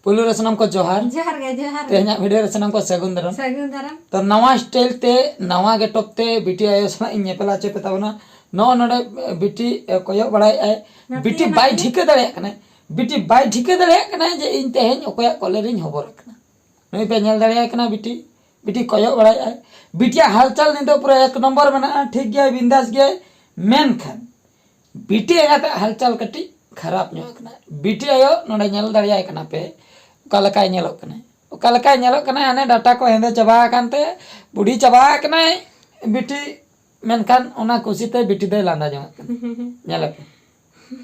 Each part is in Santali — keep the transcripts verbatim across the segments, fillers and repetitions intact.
ᱯᱩᱭᱞᱩ ᱨᱮ ᱥᱟᱱᱟᱢ ᱠᱚ ᱡᱚᱦᱟᱨ᱾ ᱡᱚᱦᱟᱨ ᱜᱮ, ᱡᱚᱦᱟᱨ ᱜᱮ᱾ ᱛᱮᱦᱮᱧᱟᱜ ᱵᱷᱤᱰᱤᱭᱳ ᱨᱮ ᱥᱟᱱᱟᱢ ᱠᱚ ᱥᱟᱹᱜᱩᱱ ᱫᱟᱨᱟᱢ᱾ ᱥᱟᱹᱜᱩᱱ ᱫᱟᱨᱟᱢ᱾ ᱛᱚ, ᱱᱟᱣᱟ ᱥᱴᱟᱭᱤᱞ ᱛᱮ, ᱱᱟᱣᱟ ᱜᱮᱴᱚᱯ ᱛᱮ ᱵᱤᱴᱤ ᱟᱭᱳ ᱥᱟᱞᱟᱜ ᱤᱧ ᱧᱮᱯᱮᱞ ᱦᱚᱪᱚ ᱯᱮ ᱛᱟᱵᱚᱱᱟ᱾ ᱱᱚᱜᱼᱚ ᱱᱚᱰᱮ ᱵᱤᱴᱤ, ᱮ, ᱠᱚᱭᱚᱜ ᱵᱟᱲᱟᱭᱮᱫ ᱟᱭ᱾ ᱱᱚᱛᱮ ᱵᱤᱴᱤ ᱜᱮ ᱵᱟᱭ ᱱᱟᱛᱮ᱾ ᱴᱷᱤᱠᱟᱹ ᱫᱟᱲᱮᱭᱟᱜ ᱠᱟᱱᱟᱭ᱾ ᱵᱤᱴᱤ ᱵᱟᱭ ᱴᱷᱤᱠᱟᱹ ᱫᱟᱲᱮᱭᱟᱜ ᱠᱟᱱᱟᱭ ᱡᱮ ᱤᱧ ᱛᱮᱦᱮᱧ ᱚᱠᱚᱭᱟᱜ ᱠᱚᱞᱮ ᱨᱤᱧ ᱦᱚᱵᱚᱨ ᱟᱠᱟᱱᱟ᱾ ᱱᱩᱭ ᱯᱮ ᱧᱮᱞ ᱫᱟᱲᱮᱭᱟᱭ ᱠᱟᱱᱟ ᱵᱤᱴᱤ᱾ ᱵᱤᱴᱤ ᱠᱚᱭᱚᱜ ᱵᱟᱲᱟᱭᱮᱫᱼᱟᱭ᱾ ᱵᱤᱴᱤᱭᱟᱜ ᱦᱟᱞᱪᱟᱞ ᱱᱤᱛᱚᱜ ᱯᱩᱨᱟᱹ ᱮᱠ ᱱᱚᱢᱵᱚᱨ ᱢᱮᱱᱟᱜᱼᱟ, ᱴᱷᱤᱠ ᱜᱮᱭᱟᱭ, ᱵᱤᱱᱫᱟᱥ ᱜᱮᱭᱟᱭ᱾ ᱢᱮᱱᱠᱷᱟᱱ ᱵᱤᱴᱤ ᱮᱸᱜᱟᱛᱟᱜ ᱦᱟᱞᱪᱟᱞ ᱠᱟᱹᱴᱤᱡ ᱠᱷᱟᱨᱟᱯ ᱧᱚᱜ ᱟᱠᱟᱱᱟ᱾ ᱵᱤᱴᱤ ᱟᱭᱳ ᱱᱚᱰᱮ ᱧᱮᱞ ᱫᱟᱲᱮᱭᱟᱭ ᱠᱟᱱᱟ ᱯᱮ, ᱚᱠᱟ ᱞᱮᱠᱟᱭ ᱧᱮᱞᱚᱜ ᱠᱟᱱᱟᱭ, ᱚᱠᱟ ᱞᱮᱠᱟᱭ ᱧᱮᱞᱚᱜ ᱠᱟᱱᱟᱭ᱾ ᱦᱟᱱᱮ ᱰᱟᱴᱟ ᱠᱚ ᱦᱮᱸᱫᱮ ᱪᱟᱵᱟ ᱟᱠᱟᱱ ᱛᱮ ᱵᱩᱰᱷᱤ ᱪᱟᱵᱟ ᱟᱠᱟᱱᱟᱭ ᱵᱤᱴᱤ᱾ ᱢᱮᱱᱠᱷᱟᱱ ᱚᱱᱟ ᱠᱩᱥᱤ ᱛᱮ ᱵᱤᱴᱤ ᱫᱚᱭ ᱞᱟᱸᱫᱟ ᱡᱚᱝᱟᱜ ᱠᱟᱱᱟ᱾ ᱧᱮᱞ ᱟᱯᱮ,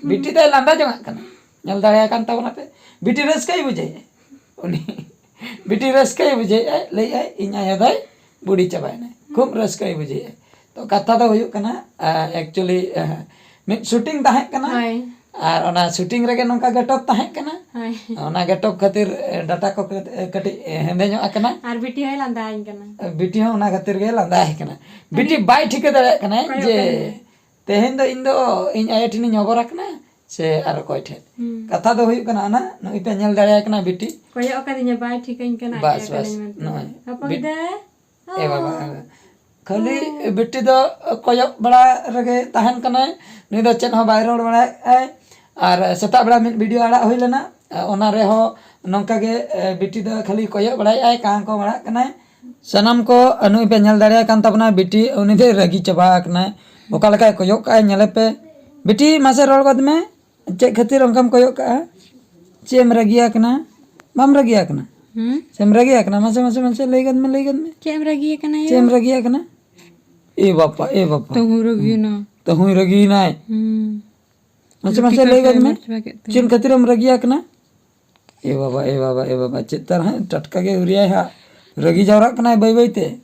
ᱵᱤᱴᱤ ᱫᱚᱭ ᱞᱟᱸᱫᱟ ᱡᱚᱝᱟᱜ ᱠᱟᱱᱟ᱾ ᱧᱮᱞ ᱫᱟᱲᱮᱭᱟᱭ ᱠᱟᱱ ᱛᱟᱵᱚᱱᱟ ᱯᱮ, ᱵᱤᱴᱤ ᱨᱟᱹᱥᱠᱟᱹᱭ ᱵᱩᱡᱷᱟᱹᱣᱮᱫᱼᱟᱭ᱾ ᱩᱱᱤ ᱵᱤᱴᱤ ᱨᱟᱹᱥᱠᱟᱹᱭ ᱵᱩᱡᱷᱟᱹᱣᱮᱫᱼᱟᱭ, ᱞᱟᱹᱭᱮᱫᱼᱟᱭ, "ᱤᱧ ᱟᱭᱳ ᱫᱚᱭ ᱵᱩᱰᱷᱤ ᱪᱟᱵᱟᱭᱮᱱᱟᱭ", ᱠᱷᱩᱵ ᱨᱟᱹᱥᱠᱟᱹᱭ ᱵᱩᱡᱷᱟᱹᱣᱮᱫᱼᱟᱭ᱾ ᱛᱚ, ᱠᱟᱛᱷᱟ ᱫᱚ ᱦᱩᱭᱩᱜ ᱠᱟᱱᱟ, ᱮᱠᱪᱩᱭᱮᱞᱤ ᱢᱤᱫ ᱥᱩᱴᱤᱝ ᱛᱟᱦᱮᱸ ᱠᱟᱱᱟ᱾ ᱦᱳᱭ᱾ ᱟᱨ ᱚᱱᱟ ᱥᱩᱴᱤᱝ ᱨᱮᱜᱮ ᱱᱚᱝᱠᱟ ᱜᱮᱴᱚᱯ ᱛᱟᱦᱮᱸ ᱠᱟᱱᱟ᱾ ᱦᱳᱭ᱾ ᱚᱱᱟ ᱜᱮᱴᱚᱯ ᱠᱷᱟᱹᱛᱤᱨ, ᱮ, ᱰᱟᱴᱟ ᱠᱚ ᱠᱟᱹᱴ-, ᱮ, ᱠᱟᱹᱴᱤᱡ, ᱮ, ᱦᱮᱸᱫᱮ ᱧᱚᱜ ᱟᱠᱟᱱᱟ᱾ ᱟᱨ ᱵᱤᱴᱤ ᱦᱚᱸᱭ ᱞᱟᱸᱫᱟᱭᱟᱹᱧ ᱠᱟᱱᱟ᱾ ᱵᱤᱴᱤ ᱦᱚᱸ ᱚᱱᱟ ᱠᱷᱟᱹᱛᱤᱨ ᱜᱮ ᱞᱟᱸᱫᱟᱭ ᱠᱟᱱᱟ᱾ ᱵᱤᱴᱤ ᱵᱟᱭ ᱴᱷᱤᱠᱟᱹ ᱫᱟᱲᱮᱭᱟᱜ ᱠᱟᱱᱟᱭ ᱠᱚᱭᱚᱜ ᱡᱮ ᱠᱟᱹᱧ ᱢᱮ᱾ ᱛᱮᱦᱮᱧ ᱫᱚ ᱤᱧ ᱫᱚ ᱤᱧ ᱟᱭᱳ ᱴᱷᱮᱱᱤᱧ ᱦᱚᱵᱚᱨ ᱟᱠᱟᱱᱟ ᱥᱮ ᱟᱨ ᱚᱠᱚᱭ ᱴᱷᱮᱱ? ᱦᱩᱸ᱾ ᱠᱟᱛᱷᱟ ᱫᱚ ᱦᱩᱭᱩᱜ ᱠᱟᱱᱟ, ᱚᱱᱟ ᱱᱩᱭ ᱯᱮ ᱧᱮᱞ ᱫᱟᱲᱮᱭᱟᱭ ᱠᱟᱱᱟ ᱵᱤᱴᱤ᱾ ᱠᱚᱭᱚᱜ ᱟᱠᱟᱫᱤᱧᱟ, ᱵᱟᱭ ᱴᱷᱤᱠᱟᱹᱧ ᱠᱟᱱᱟ, ᱵᱟᱥ, ᱟᱭᱳ ᱵᱟᱥ, ᱠᱟᱹᱱᱟᱹᱧ ᱢᱮᱱᱛᱮ᱾ ᱱᱚᱜᱼᱚᱭ᱾ ᱦᱚᱯᱚᱱ ᱵᱤᱴ-, ᱜᱤᱫᱟᱹᱨ᱾ ᱮ ᱵᱟᱵᱟ, ᱮ ᱵᱟᱵᱟ᱾ ᱠᱷᱟᱹᱞᱤ ᱦᱩᱸ᱾ ᱵᱤᱴᱤ ᱫᱚ ᱠᱚᱭᱚᱜ ᱵᱟᱲᱟ ᱨᱮᱜᱮ ᱛᱟᱦᱮᱱ ᱠᱟᱱᱟᱭ, ᱱᱩᱭ ᱫᱚ ᱪᱮᱫ ᱦᱚᱸ ᱵᱟᱭ ᱨᱚᱲ ᱵᱟᱲᱟᱭᱮᱫ ᱟᱭ᱾ ᱟᱨ ᱥᱮᱛᱟᱜ ᱵᱮᱲᱟ ᱢᱤᱫ ᱵᱷᱤᱰᱤᱭᱳ ᱟᱲᱟᱜ ᱦᱩᱭ ᱞᱮᱱᱟ, ᱚᱱᱟ ᱨᱮᱦᱚᱸ ᱱᱚᱝᱠᱟ ᱜᱮ, ᱮ, ᱵᱤᱴᱤ ᱫᱚ ᱠᱷᱟᱹᱞᱤ ᱠᱚᱭᱚᱜ ᱵᱟᱲᱟᱭᱮᱫ ᱟᱭ, ᱠᱟᱸ ᱠᱚ ᱢᱟᱲᱟᱜ ᱠᱟᱱᱟᱭ᱾ ᱥᱟᱱᱟᱢ ᱠᱚ ᱱᱩᱭ ᱯᱮ ᱧᱮᱞ ᱫᱟᱲᱮᱭᱟᱜ ᱠᱟᱱ ᱛᱟᱵᱚᱱᱟ, ᱵᱤᱴᱤ ᱩᱱᱤ ᱫᱚᱭ ᱨᱟᱹᱜᱤ ᱪᱟᱵᱟ ᱟᱠᱟᱱᱟᱭ᱾ ᱚᱠᱟ ᱞᱮᱠᱟᱭ ᱠᱚᱭᱚᱜ ᱠᱟᱜᱼᱟᱭ ᱧᱮᱞᱮ ᱯᱮ᱾ ᱵᱤᱴᱤ, ᱢᱟᱥᱮ ᱨᱚᱲ ᱜᱚᱫ ᱢᱮ, ᱪᱮᱫ ᱠᱷᱟᱹᱛᱤᱨ ᱚᱱᱠᱟᱢ ᱠᱚᱭᱚᱜ ᱠᱟᱜᱼᱟ? ᱪᱮᱫ ᱮᱢ ᱨᱟᱹᱜᱤ ᱟᱠᱟᱱᱟ? ᱵᱟᱢ ᱨᱟᱹᱜᱤ ᱟᱠᱟᱱᱟ? ᱦᱩᱸ? ᱪᱮᱫ ᱮᱢ ᱨᱟᱹᱜᱤ ᱟᱠᱟᱱᱟ? ᱢᱟᱥᱮ, ᱢᱟᱥᱮ, ᱢᱟᱥᱮ ᱞᱟᱹᱭ ᱜᱚᱫ ᱢᱮ, ᱞᱟᱹᱭ ᱜᱚᱫ ᱢᱮ᱾ ᱪᱮᱫ ᱮᱢ ᱨᱟᱹᱜᱤ ᱟᱠᱟᱱᱟ ᱪᱮᱫ ᱭᱳ? ᱮᱢ ᱨᱟᱹᱜᱤ ᱟᱠᱟᱱᱟ? ᱮ ᱵᱟᱯᱟ, ᱮ ᱵᱟᱯᱟ᱾ ᱛᱟᱹᱦᱩᱭ ᱨᱟᱹᱜᱤᱭᱮᱱᱟ᱾ ᱛᱟᱹᱦᱩᱭ ᱨᱟᱹᱜᱤᱭᱮᱱᱟᱭ᱾ ᱦᱩᱸ᱾ ᱢᱟᱥᱮ, ᱨᱩᱴᱤ ᱢᱟᱥᱮ ᱠᱚᱭ ᱞᱟᱹᱭ ᱜᱚᱫ ᱢᱮ᱾ ᱪᱟᱨᱢᱟᱨ ᱪᱟᱵᱟ ᱠᱮᱫ ᱛᱟᱭᱟ᱾ ᱪᱮᱫ ᱠᱷᱟᱹᱛᱤᱨᱮᱢ ᱨᱟᱹᱜᱤ ᱟᱠᱟᱱᱟ? ᱮ ᱵᱟᱵᱟ, ᱮ ᱵᱟᱵᱟ, ᱮ ᱵᱟᱵᱟ, ᱪᱮᱫ ᱛᱟᱨ ᱦᱟᱸᱜ ᱴᱟᱴᱠᱟ ᱜᱮ ᱩᱨᱤᱭᱟᱭ ᱦᱟᱸᱜ᱾ ᱨᱟᱹᱜᱤ ᱡᱟᱣᱨᱟᱜ ᱠᱟᱱᱟᱭ ᱵᱟᱹᱭ ᱵᱟᱹᱭ ᱛᱮ᱾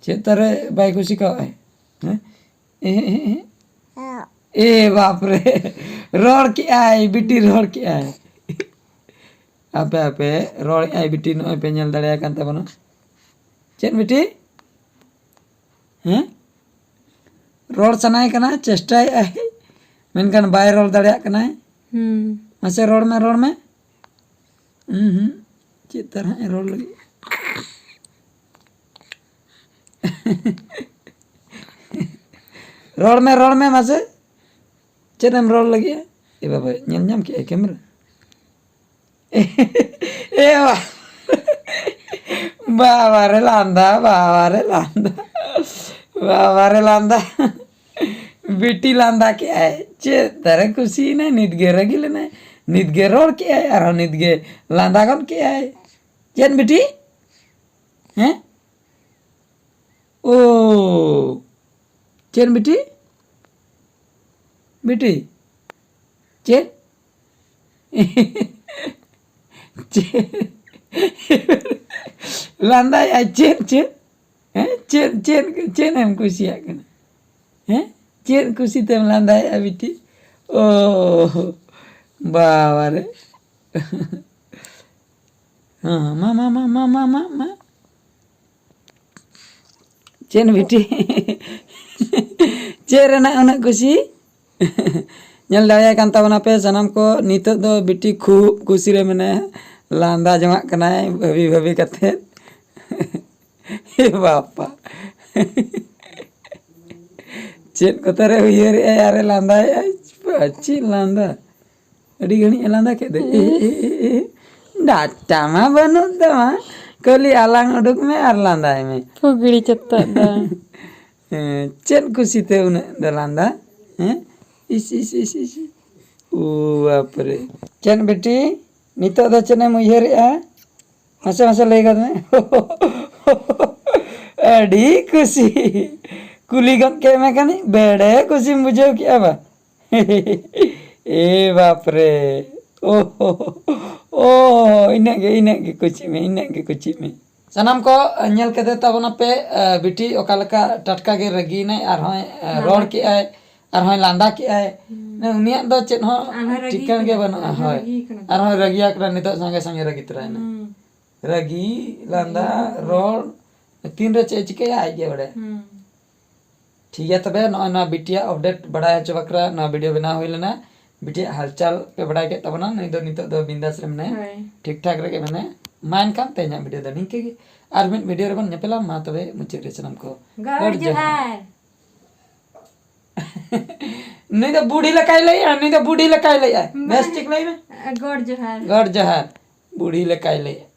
ᱪᱮᱫ ᱛᱟᱨᱮ ᱵᱟᱭ ᱠᱩᱥᱤ ᱠᱟᱣᱟᱜᱼᱟᱭ? ᱦᱮᱸ? ᱮ, ᱮ, ᱮ, ᱮ᱾ ᱮ ᱵᱟᱯ ᱨᱮ, ᱨᱚᱲ ᱠᱮᱜᱼᱟᱭ, ᱵᱤᱴᱤ ᱨᱚᱲ ᱠᱮᱜᱼᱟᱭ᱾ ᱟᱯᱮ, ᱟᱯᱮ, ᱨᱚᱲᱮᱜᱼᱟᱭ ᱵᱤᱴᱤ, ᱱᱚᱜᱼᱚᱭ ᱯᱮ ᱧᱮᱞ ᱫᱟᱲᱮᱭᱟᱭ ᱠᱟᱱ ᱛᱟᱵᱚᱱᱟ᱾ ᱪᱮᱫ ᱵᱤᱴᱤ? ᱦᱮᱸ? ᱨᱚᱲ ᱥᱟᱱᱟᱭᱮ ᱠᱟᱱᱟ, ᱪᱮᱥᱴᱟᱭᱮᱜᱼᱟᱭ, ᱢᱮᱱᱠᱷᱟᱱ ᱵᱟᱭ ᱨᱚᱲ ᱫᱟᱲᱮᱭᱟᱜ ᱠᱟᱱᱟᱭ᱾ ᱦᱩᱸ᱾ ᱢᱟᱥᱮ ᱨᱚᱲ ᱢᱮ, ᱨᱚᱲ ᱢᱮ᱾ ᱦᱩᱸ ᱦᱩᱸ᱾ ᱪᱮᱫ ᱛᱟᱨ ᱦᱟᱸᱜ ᱮ ᱨᱚᱲ ᱞᱟᱹᱜᱤᱫ? ᱨᱚᱲ ᱢᱮ, ᱨᱚᱲ ᱢᱮ ᱢᱟᱥᱮ᱾ ᱪᱮᱫ ᱮᱢ ᱨᱚᱲ ᱞᱟᱹᱜᱤᱫ? ᱮ ᱵᱟᱵᱟ, ᱧᱮᱞ ᱧᱟᱢ ᱠᱮᱜᱼᱟᱭ ᱠᱮᱢᱮᱨᱟ? ᱮ ᱵᱟ-, ᱵᱟᱵᱟ ᱨᱮ ᱞᱟᱸᱫᱟ, ᱵᱟᱵᱟ ᱨᱮ ᱞᱟᱸᱫᱟ, ᱵᱟᱵᱟ ᱨᱮ ᱞᱟᱸᱫᱟ᱾ ᱵᱤᱴᱤ ᱞᱟᱸᱫᱟ ᱠᱮᱜᱼᱟᱭ᱾ ᱪᱮᱫ ᱛᱟᱨᱮ ᱠᱩᱥᱤᱭᱮᱱᱟᱭ? ᱱᱤᱛᱜᱮ ᱨᱟᱹᱜᱤ ᱞᱮᱱᱟᱭ, ᱱᱤᱛᱜᱮ ᱨᱚᱲ ᱠᱮᱜᱼᱟᱭ, ᱟᱨᱦᱚᱸ ᱱᱤᱛᱜᱮ ᱞᱟᱸᱫᱟ ᱜᱚᱫ ᱠᱮᱜᱼᱟᱭ᱾ ᱪᱮᱫ ᱵᱤᱴᱤ? ᱦᱮᱸ? ᱳ, ᱪᱮᱫ ᱵᱤᱴᱤ? ᱵᱤᱴᱤ, ᱪᱮᱫ? ᱪᱮᱫ? ᱞᱟᱸᱫᱟᱭᱮᱜᱼᱟᱭ, ᱪᱮᱫ, ᱪᱮᱫ? ᱦᱮᱸ? ᱪᱮᱫ, ᱪᱮᱫ, ᱪᱮᱫ ᱮᱢ ᱠᱩᱥᱤᱭᱟᱜ ᱠᱟᱱᱟ? ᱦᱮᱸ? ᱪᱮᱫ ᱠᱩᱥᱤ ᱛᱮᱢ ᱞᱟᱸᱫᱟᱭᱮᱜᱼᱟ ᱵᱤᱴᱤ? ᱳ, ᱵᱟᱵᱟ ᱨᱮ᱾ ᱦᱮᱸ, ᱢᱟ, ᱢᱟ, ᱢᱟ᱾ ᱪᱮᱫ ᱵᱤᱴᱤ? ᱪᱮᱫ ᱨᱮᱱᱟᱜ ᱩᱱᱟᱹᱜ ᱠᱩᱥᱤ? ᱧᱮᱞ ᱫᱟᱲᱮᱭᱟᱭ ᱠᱟᱱ ᱛᱟᱵᱚᱱᱟᱯᱮ ᱥᱟᱱᱟᱢ ᱠᱚ, ᱱᱤᱛᱚᱜ ᱫᱚ ᱵᱤᱴᱤ ᱠᱷᱩᱵ ᱠᱩᱥᱤ ᱨᱮ ᱢᱮᱱᱟᱭᱟ, ᱞᱟᱸᱫᱟ ᱡᱚᱝᱟᱜ ᱠᱟᱱᱟᱭ ᱵᱷᱟᱹᱵᱤ ᱵᱷᱟᱹᱵᱤ ᱠᱟᱛᱮᱫ᱾ ᱮ ᱵᱟᱯᱟ, ᱪᱮᱫ ᱠᱚᱛᱮ ᱨᱮ ᱩᱭᱦᱟᱹᱨᱮᱜᱼᱟᱭ ᱟᱨᱮ ᱞᱟᱸᱫᱟᱭᱮᱜᱼᱟᱭ, ᱪᱮᱫ ᱞᱟᱸᱫᱟ? ᱟᱹᱰᱤ ᱜᱷᱟᱹᱲᱤᱡ ᱮ ᱞᱟᱸᱫᱟ ᱠᱮᱫ ᱫᱚ᱾ ᱮ, ᱮ, ᱮ, ᱮ, ᱮ᱾ ᱰᱟᱴᱟ ᱢᱟ ᱵᱟᱹᱱᱩᱜ ᱛᱟᱢᱟ, ᱠᱷᱟᱹᱞᱤ ᱟᱞᱟᱝ ᱩᱰᱩᱠ ᱢᱮ ᱟᱨ ᱞᱟᱸᱫᱟᱭ ᱢᱮ᱾ ᱯᱷᱩᱜᱲᱤ ᱪᱚᱛᱚᱜ ᱫᱚ᱾ ᱦᱮᱸ, ᱪᱮᱫ ᱠᱩᱥᱤᱛᱮ ᱩᱱᱟᱹᱜ ᱫᱚ ᱞᱟᱸᱫᱟ? ᱦᱮᱸ? ᱤᱥ, ᱤᱥ, ᱤᱥ, ᱤᱥ᱾ ᱳ ᱵᱟᱯᱨᱮ᱾ ᱪᱮᱫ ᱵᱤᱴᱤ? ᱱᱤᱛᱚᱜ ᱫᱚ ᱪᱮᱫ ᱮᱢ ᱩᱭᱦᱟᱹᱨᱮᱜᱼᱟ? ᱢᱟᱥᱮ, ᱢᱟᱥᱮ ᱞᱟᱹᱭ ᱜᱚᱫ ᱢᱮ᱾ ᱟᱹᱰᱤ ᱠᱩᱥᱤ᱾ ᱠᱩᱞᱤ ᱜᱚᱫ ᱠᱮᱫ ᱢᱮ ᱠᱷᱟᱱᱤᱧ, ᱵᱮᱲᱮ ᱠᱩᱥᱤᱢ ᱵᱩᱡᱷᱟᱹᱣ ᱠᱮᱜᱼᱟ ᱵᱟ? ᱮ ᱵᱟᱯᱨᱮ᱾ ᱳ ᱦᱳ ᱦᱳ᱾ ᱳ, ᱤᱱᱟᱹᱜ ᱜᱮ, ᱤᱱᱟᱹᱜ ᱜᱮ ᱠᱩᱥᱤᱜ ᱢᱮ, ᱤᱱᱟᱹᱜ ᱜᱮ ᱠᱩᱥᱤᱜ ᱢᱮ᱾ ᱥᱟᱱᱟᱢ ᱠᱚ, ᱧᱮᱞ ᱠᱮᱫᱮ ᱛᱟᱵᱚᱱᱟᱯᱮ, ᱵᱤᱴᱤ ᱚᱠᱟ ᱞᱮᱠᱟ ᱴᱟᱴᱠᱟ ᱜᱮ ᱨᱟᱹᱜᱤᱭᱮᱱᱟᱭ, ᱟᱨᱦᱚᱸᱭ, ᱞᱟᱸᱫᱟ ᱨᱚᱲ ᱠᱮᱜᱼᱟᱭ᱾ ᱠᱮᱜᱼᱟᱭ, ᱟᱨᱦᱚᱸᱭ ᱞᱟᱸᱫᱟ ᱠᱮᱜᱼᱟᱭ᱾ ᱦᱩᱸ᱾ ᱩᱱᱤᱭᱟᱜ ᱫᱚ ᱪᱮᱫ ᱦᱚᱸ ᱟᱨᱦᱚᱸᱭ ᱨᱟᱹᱜᱤ ᱴᱷᱤᱠᱟᱹᱱ ᱜᱮ ᱠᱟᱱᱟ, ᱵᱟᱹᱱᱩᱜᱼᱟ, ᱟᱨᱦᱚᱸᱭ ᱦᱳᱭ᱾ ᱨᱟᱹᱜᱤ ᱠᱟᱱᱟ᱾ ᱟᱨᱦᱚᱸᱭ ᱨᱟᱹᱜᱤᱭᱟ ᱠᱟᱱᱟ, ᱱᱤᱛᱚᱜ ᱥᱟᱸᱜᱮ ᱥᱟᱸᱜᱮ ᱨᱟᱹᱜᱤ ᱛᱚᱨᱟᱭᱮᱱᱟ᱾ ᱦᱩᱸ᱾ ᱨᱟᱹᱜᱤ, ᱞᱟᱸᱫᱟ, ᱨᱟᱹᱜᱤ᱾ ᱨᱚᱲ, ᱛᱤᱱᱨᱮ ᱪᱮᱫ ᱮ ᱪᱤᱠᱟᱹᱭᱟ ᱟᱡ ᱜᱮ ᱵᱟᱲᱟᱭᱟ᱾ ᱦᱩᱸ᱾ ᱴᱷᱤᱠ ᱜᱮᱭᱟ, ᱛᱚᱵᱮ ᱱᱚᱜᱼᱚᱭ ᱱᱚᱣᱟ ᱵᱤᱴᱤᱭᱟᱜ update ᱵᱟᱲᱟᱭ ᱦᱚᱪᱚ ᱵᱟᱠᱷᱨᱟ ᱱᱚᱣᱟ video ᱵᱮᱱᱟᱣ ᱦᱩᱭ ᱞᱮᱱᱟ᱾ ᱵᱤᱴᱤᱭᱟᱜ ᱦᱟᱞᱪᱟᱞ ᱯᱮ ᱵᱟᱲᱟᱭ ᱠᱮᱫ ᱛᱟᱵᱚᱱᱟ᱾ ᱱᱩᱭ ᱫᱚ ᱱᱤᱛᱚᱜ ᱫᱚ ᱵᱤᱱᱫᱟᱥ ᱨᱮ ᱢᱮᱱᱟᱭᱟ᱾ ᱦᱳᱭ᱾ ᱴᱷᱤᱠ ᱴᱷᱟᱠ ᱨᱮᱜᱮ ᱢᱮᱱᱟᱭᱟ᱾ ᱢᱟ ᱮᱱᱠᱷᱟᱱ ᱛᱮᱦᱮᱧᱟᱜ ᱵᱷᱤᱰᱤᱭᱳ ᱫᱚ ᱱᱤᱝᱠᱟᱹ ᱜᱮ᱾ ᱟᱨ ᱢᱤᱫ ᱵᱷᱤᱰᱤᱭᱳ ᱨᱮᱵᱚᱱ ᱧᱮᱯᱮᱞᱟ᱾ ᱢᱟ ᱛᱚᱵᱮ ᱢᱩᱪᱟᱹᱫ ᱨᱮ ᱥᱟᱱᱟᱢ ᱠᱚ ᱜᱚᱰ ᱡᱚᱦᱟᱨ᱾ ᱱᱩᱭ ᱫᱚ ᱵᱩᱰᱷᱤ ᱞᱮᱠᱟᱭ ᱞᱟᱹᱭᱮᱜᱼᱟ, ᱱᱩᱭ ᱫᱚ ᱵᱩᱰᱷᱤ ᱞᱮᱠᱟᱭ ᱞᱟᱹᱭᱮᱜᱼᱟ᱾ ᱵᱮᱥ ᱴᱷᱤᱠ ᱞᱟᱹᱭ ᱢᱮ᱾ ᱜᱚᱰ ᱡᱚᱦᱟᱨ᱾ ᱜᱚᱰ ᱡᱚᱦᱟᱨ᱾ ᱵᱩᱰᱷᱤ ᱞᱮᱠᱟᱭ ᱞᱟᱹᱭᱮᱜᱼᱟ᱾